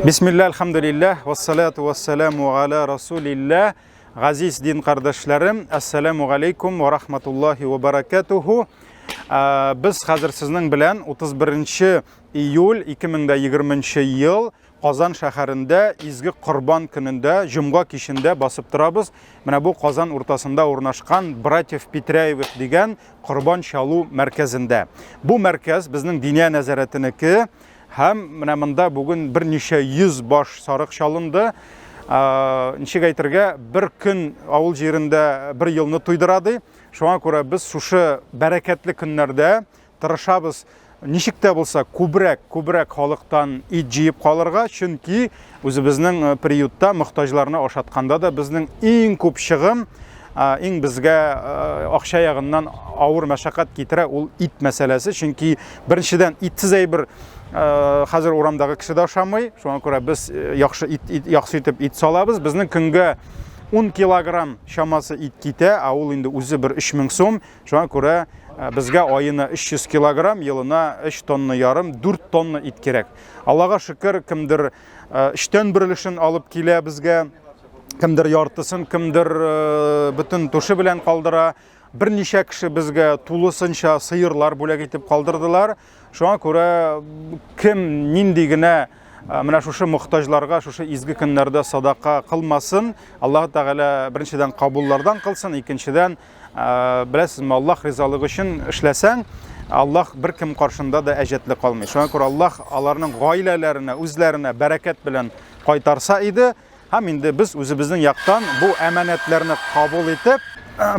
Бисмилла, альхамдулилләһ, вассалату вассаламу аля расулилләһ. Газиз дин кардәшләрем, ассаламу алейкум ва рахматуллахи ва баракатуху. Без хәзер сезнең белән 31 июль 2020 ел Казан шәһәрендә изге Корбан көнендә, җомга кичендә басып торабыз. Менә бу Казан уртасында урнашкан Братьев Петряевых дигән корбан чалу мәркәзендә. Бу мәркәз безнең Диния нәзарәтенеке һәм менә монда бүген берничә йөз баш сарык чалынды. Ничек әйтергә, бер көн авыл җирендә бер елны туйдыра ди. Шуңа күрә без шушы бәрәкәтле көннәрдә тырышабыз ничек тә булса күбрәк, күбрәк халыктан ит җыеп калырга, чөнки үзебезнең э, приютта мохтаҗларны ашатканда да безнең иң күп чыгым, э, иң безгә э, акча ягыннан авыр мәшәкать китерә ул ит мәсьәләсе, чөнки беренчедән итсез әйбер хәзер урамдагы кеше дә ашамый, шуңа күрә без яхшы ит, ит яхшы итеп ит салабыз. Безнең көнгә 10 килограмм чамасы ит китә, ә ул инде үзе бер 3000 сум. Шуңа күрә э, безгә аена 300 килограмм, елына 3 тонна ярым, 4 тонна ит кирәк. Аллага шөкер, кемдер э, өчтән бер өлешен алып килә безгә, кемдер яртысын, кемдер э, бөтен тушы белән калдыра. Берничә кеше безгә тулысынча сыерлар бүләк итеп калдырдылар. Шуңа күрә кем нинди генә менә шушы мохтаҗларга шушы изге көннәрдә садака кылмасын, Аллаһ Тәгалә беренчедән кабуллардан кылсын, икенчедән Беләсезме, Аллаһ ризалыгы өчен эшләсәң, Аллаһ беркем каршында да әҗәтле калмый. Шуңа күрә Аллаһ аларның гаиләләренә, үзләренә бәрәкәт белән кайтарса иде. Һәм инде без үзебезнең яктан бу әманәтләрне кабул итеп,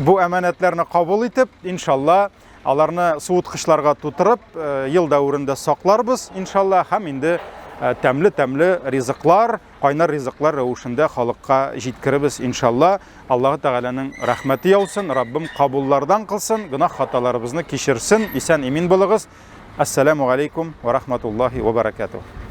бу әманәтләрне кабул итеп, иншалла, аларны суыткычларга тутырып, ел дәверендә сакларбыз, иншалла, һәм инде тәмле-тәмле ризыклар, кайнар ризыклар рәвешендә халыкка җиткеребез, иншалла. Аллаһы Тәгаләнең рәхмәте яусын, Раббым кабуллардан кылсын, гөнаһ хаталарыбызны кичерсен. Исән имин булыгыз. Ассаламу алейкум ва рахматуллахи ва баракатух.